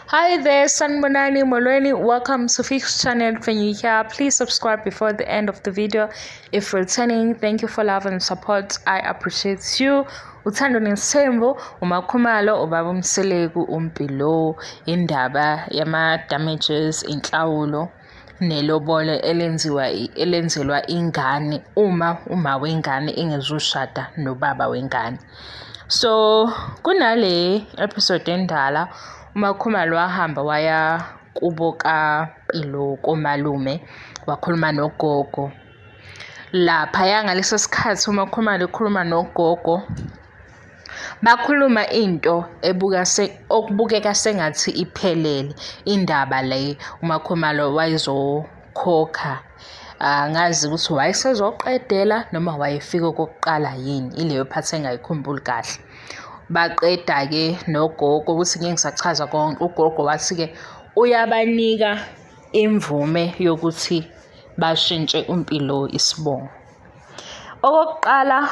Hi there, Sanibonani Molweni. Welcome to Fix Channel. When you here, please subscribe before the end of the video. If returning, thank you for love and support. I appreciate you. Uthando nesithembu, uMakhumalo, ubaba uMseleku, uMpilo, indaba yama-damages, inhlawulo nelobolo elenziwa elenzelwa ingane uma uma wengane engezushada nobaba wengane. So kunale episode endala uMakhumalo wahamba waya kubo kaMpilo komalume, wakhuluma nogogo. Laphaya ngaleso sikhathi uMakhumalo ekhuluma nogogo, bakhuluma into ebuka okubukeka sengathi iphelele indaba le uMakhumalo wayezokhokha. Angazi ukuthi wayesezoqedela noma wayefika okokuqala yini, ileyo part engayikhumbuli kahle. Baqeda-ke nogogo ukuthi ngeke ngisachaza konke, ugogo wathi-ke uyabanika imvume yokuthi bashintshe uMpilo isibongo. Okokuqala,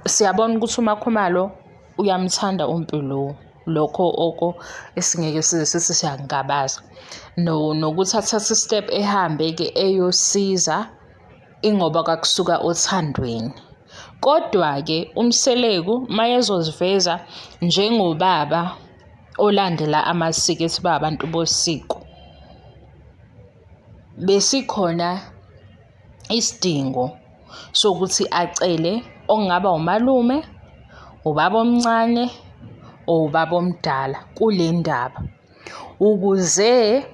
siyabona ukuthi uMakhumalo uyamthanda uMpilo, lokho oko esingeke size sithi siyakungabaza. Nokuthi athathe i-step ehambe-ke eyosiza ingoba kwakusuka othandweni. Kodwa-ke uMseleku mayezoziveza njengobaba olandela amasiko ethi babantu bosiko, besikhona isidingo sokuthi acele okungaba umalume, ubaba omncane, or ubaba omdala kule ndaba, ukuze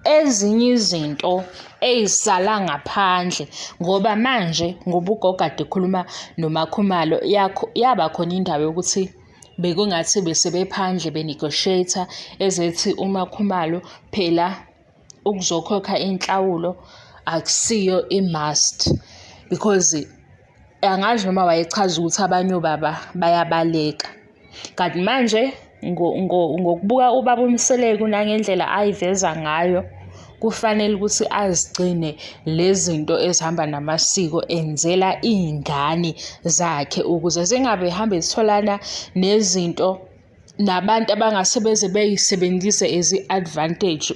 ezinye izinto ey'sala ngaphandle, ngoba manje ngoba ugogo kade ekhuluma noMakhumalo yaba khona indaba yokuthi bekungathi bese bephandle be-negotiate-a, ezethi uMakhumalo phela ukuzokhokha inhlawulo akusiyo i-must, because angazi noma wayechaza ukuthi abanye obaba bayabaleka. Kanti manje ngokubuka ubaba uMseleku nangendlela ayiveza ngayo, kufanele ukuthi azigcine lezi zinto ezihamba namasiko enzela iy'ngane zakhe ukuze zingabe y'hambe zitholana nezinto nabantu abangase beze bey'sebenzise as i-advantage,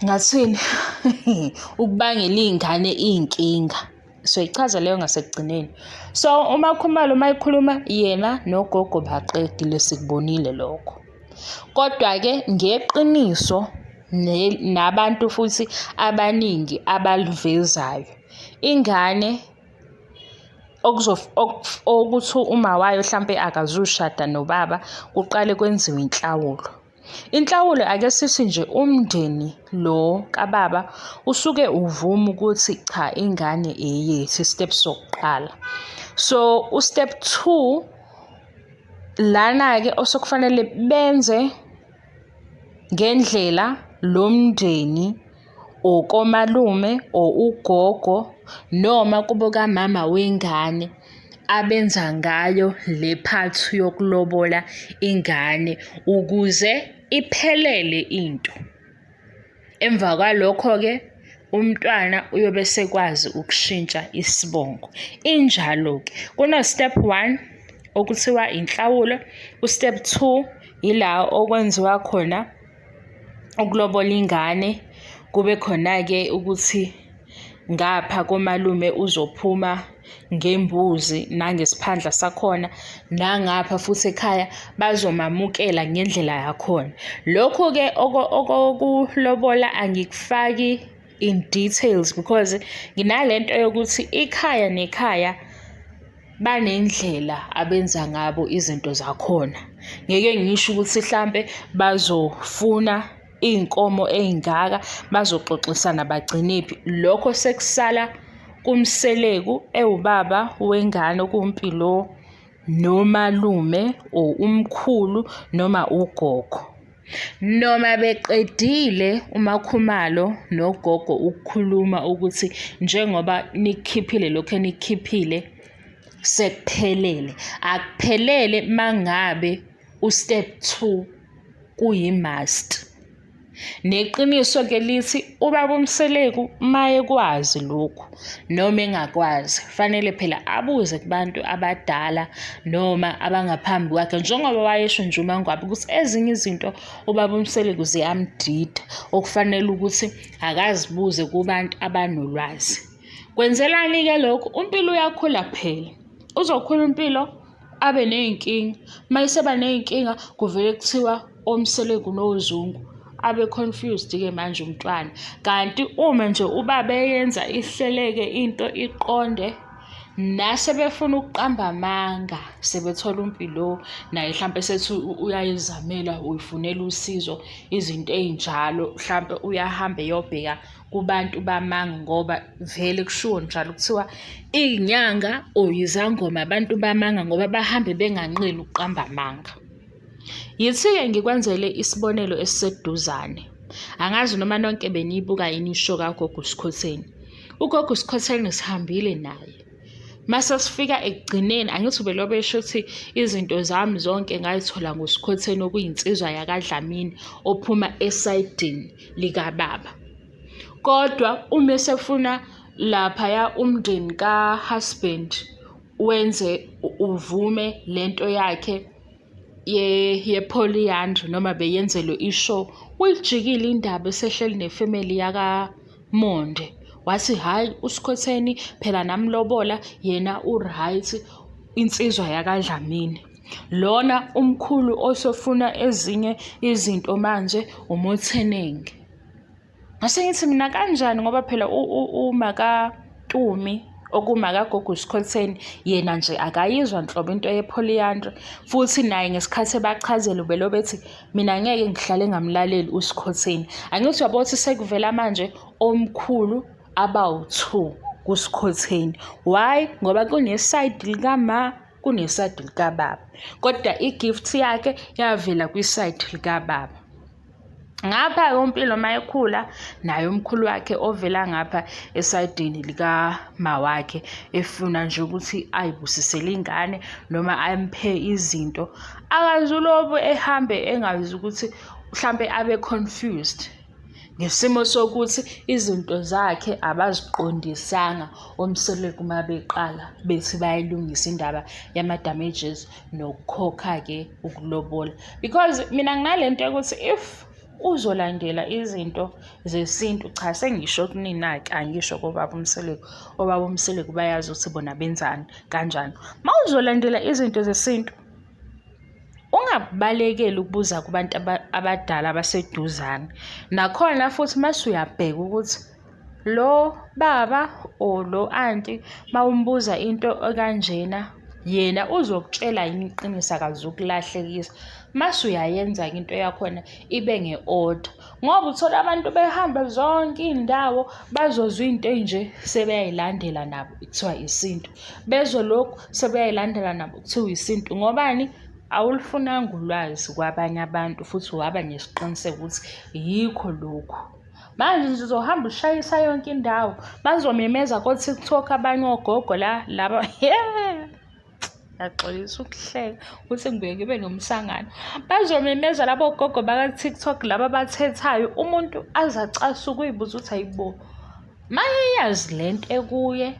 ngathini, ukubangela iy'ngane iy'nkinga. Soyichaza leyo ngasekugcineni. So uMakhumalo uma ekhuluma yena nogogo baqedile, sikubonile lokho. Kodwa-ke ngeqiniso nabantu futhi abaningi abalivezayo, ingane okuthi uma wayo hlampe akazushada nobaba, kuqale kwenziwe inhlawulo. Inhlawulo ake sithi nje umndeni lo kababa usuke uvuma ukuthi cha, ingane eyethu, i-step sokuqala. So u-step two lana-ke osekufanele benze ngendlela lo mndeni or komalume or ugogo noma kubo kamama wengane abenza ngayo le part yokulobola ingane ukuze iphelele into. Emva kwalokho-ke umntwana uyobe esekwazi ukushintsha isibongo. Injalo-ke, kuno-step one okuthiwa inhlawulo, u-step two ila okwenziwa khona ukulobola ingane, kube khona-ke ukuthi ngapha komalume uzophuma ngembuzi nangesiphandla sakhona, nangapha futhi ekhaya bazomamukela ngendlela yakhona. Lokhu-ke okokulobola angikufaki in details because nginalento yokuthi ikhaya nekhaya banendlela abenza ngabo izinto zakhona. Ngeke ngisho ukuthi hlampe bazofuna iy'nkomo ey'ngaka, bazoxoxisana bagcinephi. Lokho sekusala kuMseleku ewubaba wengane okuwuMpilo nomalume or umkhulu noma ugogo. Noma beqedile uMakhumalo nogogo ukukhuluma ukuthi njengoba nikukhiphile lokhu enikukhiphile sekuphelele, akuphelele mangabe u-step two kuyi-must. Neqiniso-ke lithi ubaba uMseleku mayekwazi lokhu noma engakwazi, fanele phela abuze kubantu abadala noma abangaphambi kwakhe, njengoba wayesho nje uMaNgwabe ukuthi ezinye izinto ubaba uMseleku ziyamdida, okufanele ukuthi akazibuze kubantu abanolwazi. Kwenzelani-ke lokhu? UMpilo uyakhula phela, uzokhula uMpilo abe ney'nkinga, uma eseba ney'nkinga kuvele kuthiwa oMseleku noZungu. Abe confused-ke manje umntwana. Kanti uma nje ubaba eyenza ihleleke into iqonde, nasebefuna ukuqamba amanga sebethola uMpilo naye hlampe esethi uyayizamela uyifunela usizo izinto ey'njalo hlampe uyahamba eyobheka kubantu bamanga ngoba vele kushiwo njalo kuthiwa iy'nyanga or izangoma abantu bamanga ngoba bahambe benganqeni ukuqamba amanga. Yithi-ke ngikwenzele isibonelo esiseduzane. Angazi noma nonke beniyibuka yini ishow kaGogo Skhotheni. UGogo Skhotheni sihambile naye. Mase sifika ekugcineni, angithi ubelobe esho ukuthi izinto zami zonke ngayithola ngoSkhotheni okuyinsizwa yakaDlamini ophuma esayidini likababa. Kodwa uma esefuna laphaya umndeni ka-husband wenze uvume lento yakhe ye-polyandry noma beyenzelwe i-show, uyijikile indaba esehleli nefemeli yakaMonde. Wathi hhayi uSkhotheni phela namlobola yena u-right insizwa yakaDlamini. Lona umkhulu osefuna ezinye izinto manje uMotheneng. Ngase ngithi mina kanjani ngoba phela uMakaTumi okumakagogo uSkhotheni yena nje akayizwa nhlobo into ye-polyandry futhi naye ngesikhathi ebachazela ubelobe ethi mina ngeke ngihlale ngamlaleli uSkhotheni. Angithi uyabo ukuthi sekuvela manje omkhulu abawu-two kuSkhotheni. Why? Ngoba kunesayidi likama kunesayidi likababa. Kodwa i-gift yakhe yavela kwisayidi likababa. Ngapha-ke uMpilo uma ekhula naye umkhulu wakhe ovela ngapha esayidini likama wakhe efuna nje ukuthi ayibusisele ingane noma amphe izinto, akazulobu ehambe engazi ukuthi mhlampe abe confused ngesimo sokuthi izinto zakhe abaziqondisanga oMseleku uma beqala bethi bayayilungisa indaba yama-damages nokukhokha-ke ukulobola. Because mina nginale nto yokuthi if uzolandela izinto zesintu, cha sengisho kunina-ke angisho kobaba uMseleku, obaba uMseleku bayazi ukuthi bona benzani kanjani. Uma uzolandela izinto zesintu, ungabalekeli ukubuza kubantu abadala abaseduzane. Nakhona futhi mase uyabheka ukuthi lo baba or lo anti mawumbuza into ekanjena yena uzokutshela yini iqiniso akazukulahlekisa. Mase uyayenza-ke into yakhona ibe nge-order ngoba uthola abantu behamba zonke iy'ndawo bazozwa iy'nto ey'nje sebeyayilandela nabo kuthiwa isintu. Bezwe lokhu sebeyayilandela nabo kuthiwa isintu. Ngobani? Awulufunanga ulwazi kwabanye abantu futhi waba nesiqiniseko ukuthi yikho lokhu. Manje nje uzohamba ushayisa yonke indawo. Bazomemeza ko-TikTok abanye ogogo la laba ngiyaxolisa ukuhleka ukuthi ngibuye ngibe nomsangano. Bazomemeza labo gogo baka-TikTok laba abathethayo umuntu aze acasuke uy'buze ukuthi hayi bo, mayeyazi le nto ekuye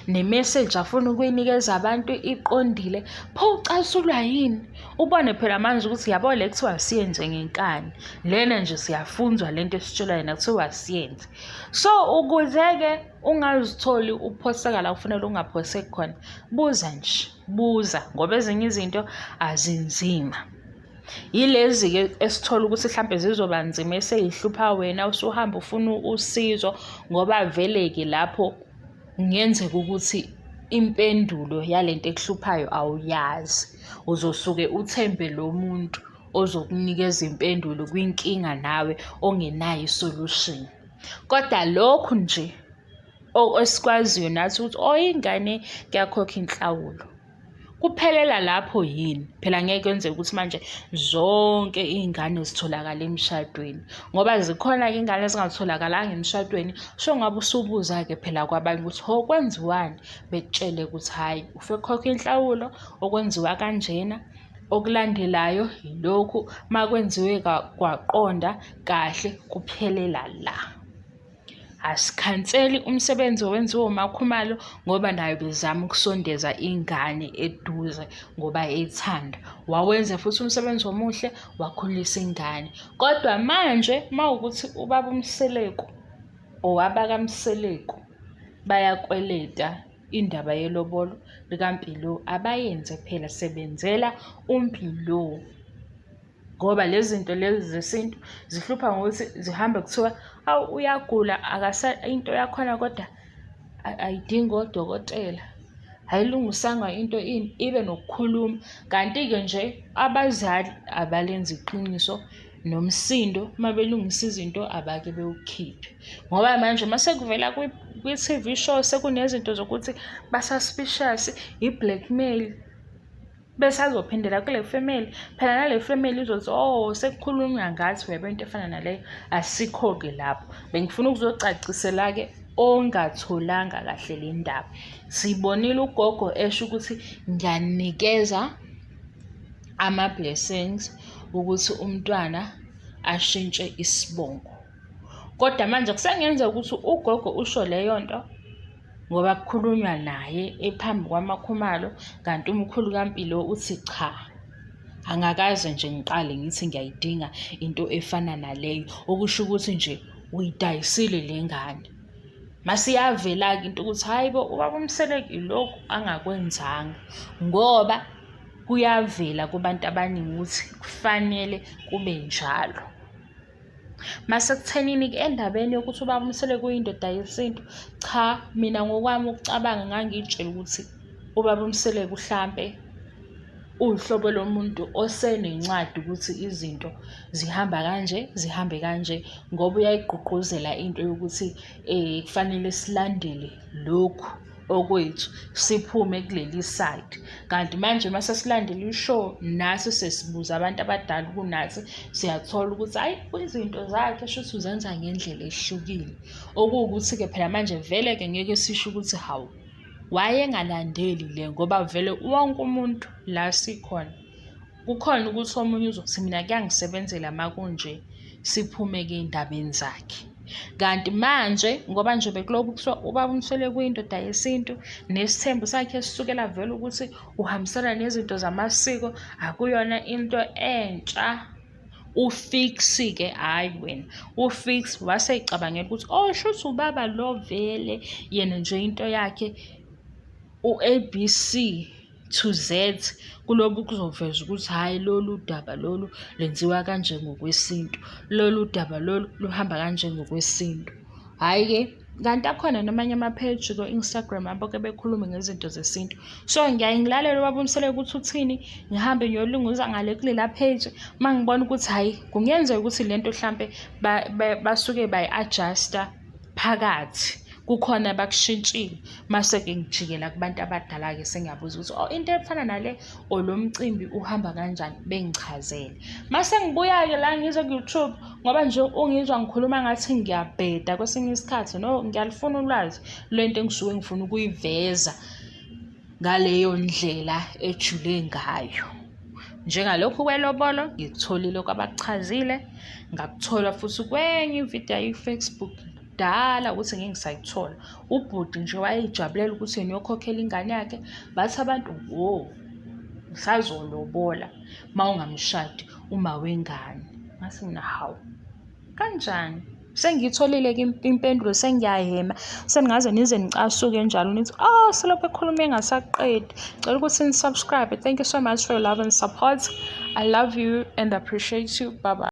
nemeseji afuna ukuyinikeza abantu iqondile, pho ucasulwa yini? Ubone phela manje ukuthi yabo le kuthiwa siyenze ngenkani, lena nje siyafunzwa le nto esitshelwa yona kuthiwa siyenze. So ukuze-ke ungazitholi uphoseka la kufanele ungaphoseki khona, buza nje, buza ngoba ezinye izinto azinzima. Yilezi-ke esithola ukuthi hlampe zizoba nzima esey'hlupha wena usuhamba ufuna usizo ngoba vele-ke lapho kungenzeka ukuthi impendulo yale nto ekuhluphayo awuyazi. Uzosuke uthembe lo muntu ozokunikeza impendulo kwinkinga nawe ongenayo i-solution. Kodwa lokhu nje esikwaziyo nathi ukuthi oh ingane kuyakhokha inhlawulo. Kuphelela lapho yini? Phela ngeke kwenzeke ukuthi manje zonke iy'ngane zitholakale emshadweni ngoba zikhona-ke iy'ngane ezingatholakalanga emshadweni. So ngabe usubuza-ke phela kwabanye ukuthi ho kwenziwani? Bekutshele ukuthi hhayi ufike ukhokhe inhlawulo okwenziwa kanjena. Okulandelayo yilokhu, uma kwenziwe kwaqonda kahle kuphelela la. Asikhanseli umsebenzi owenziwa uMaKhumalo ngoba naye ubezama ukusondeza ingane eduze ngoba eyithanda. Wawenza futhi umsebenzi omuhle wakhulisa ingane. Kodwa manje uma kuwukuthi ubaba uMseleku or abakaMseleku bayakweleta indaba yelobolo likaMpilo abayenze phela sebenzela uMpilo. Ngoba lezi zinto lezi zesintu zihlupha ngokuthi zihambe kuthiwa hawu uyagula into yakhona kodwa ayidingi odokotela, ayilungiswanga into ini, ibe nokukhuluma. Kanti-ke nje abazali abalenzi iqiniso nomsindo uma belungisa izinto abake bewukhiphe. Ngoba manje uma sekuvela kwi-T_V show sekunezinto zokuthi ba-suspicious, i-blackmail. Besazophindela kule family, phela nale family izothi oh sekukhulunywa ngathi uyabo into efana naleyo. Asikho-ke lapho. Bengifuna ukuzocacisela-ke ongatholanga kahle le ndaba. Sibonile ugogo esho ukuthi ngiyanikeza ama-blessings ukuthi umntwana ashintshe isibongo. Kodwa manje kusengenzeka ukuthi ugogo usho leyo nto ngoba kukhulunywa naye ephambi kwaMaKhumalo, kanti umkhulu kaMpilo uthi cha, angakaze nje ngiqale ngithi ngiyayidinga into efana naleyo. Okusho ukuthi nje uyidayisile le ngane. Mase iyavela-ke into ukuthi hhayi bo, ubaba uMseleku ilokhu angakwenzanga ngoba kuyavela kubantu abaningi ukuthi kufanele kube njalo. Masekuthenini-ke endabeni yokuthi ubaba uMseleku uyindoda yesintu, cha mina ngokwami ukucabanga ngangiy'tshela ukuthi ubaba uMseleku hlampe uwuhlobo lomuntu osenencwadi ukuthi izinto zihamba kanje, zihambe kanje ngoba uyayigqugquzela into yokuthi kufanele silandele lokhu okwethu siphume kuleli side. Kanti manje uma sesilandela i-show nathi sesibuza abantu abadala kunathi siyathola ukuthi hhayi izinto zakhe shuthi uzenza ngendlela ehlukile. Okuwukuthi-ke phela manje vele-ke ngeke sisho ukuthi hawu wayengalandeli le ngoba vele wonke umuntu la sikhona kukhona ukuthi omunye uzothi mina kuyangisebenzela uma kunje, siphume-ke ey'ndabeni zakhe. Kanti manje ngoba nje bekulokhu kuthiwa ubaba uMseleku uyindoda yesintu nesithembu sakhe sisukela vele ukuthi uhambisana nezinto zamasiko akuyona into entsha. UFix-ke hhayi wena, uFix wasey'cabangela ukuthi oh shuthi ubaba lo vele yena nje into yakhe u-A_B_C to Z kulobu kuzoveza ukuthi hhayi lolu daba lolu lwenziwa kanje ngokwesintu, lolu daba lolu luhamba kanje ngokwesintu. Hhayi-ke kanti akhona namanye ama-page ko-Instagram aboke bekhulume ngezinto zesintu. So ngiyaye ngilalele ubaba uMseleku ukuthi uthini, ngihambe ngiyolunguza ngale kulela page uma ngibona ukuthi hhayi kungenzeka ukuthi le nto hlampe basuke bayi-adjust-a phakathi kukhona abakushintshile mase-ke ngijikela kubantu abadala-ke sengiyabuza ukuthi oh into efana nale or lo mcimbi uhamba kanjani bengichazele. Mase ngibuya-ke la ngize ku-YouTube ngoba nje ungizwa ngikhuluma ngathi ngiyabheda kwesinye isikhathi no ngiyalufuna ulwazi lwento engisuke ngifuna ukuyiveza ngaleyo ndlela ejule ngayo. Njengalokhu kwelobolo ngikutholile kwabakuchazile, ngakuthola futhi kwenye ividiyo yayi-Facebook kudala ukuthi ngeke ngisayithola. Ubhuti nje wayeyijabulela ukuthi yena uyokhokhela ingane yakhe, bathi abantu wo usazolobola uma ungamshadi uma wengane. Ngathi mina hawu kanjani? Sengiyitholile-ke impendulo sengiyahhema seningaze nize nicasuke njalo nithi oh selokhu ekhulume engasaqedi. Ngicela ukuthi ni-subscribe. Thank you so much for your love and support. I love you and appreciate you. Bye bye.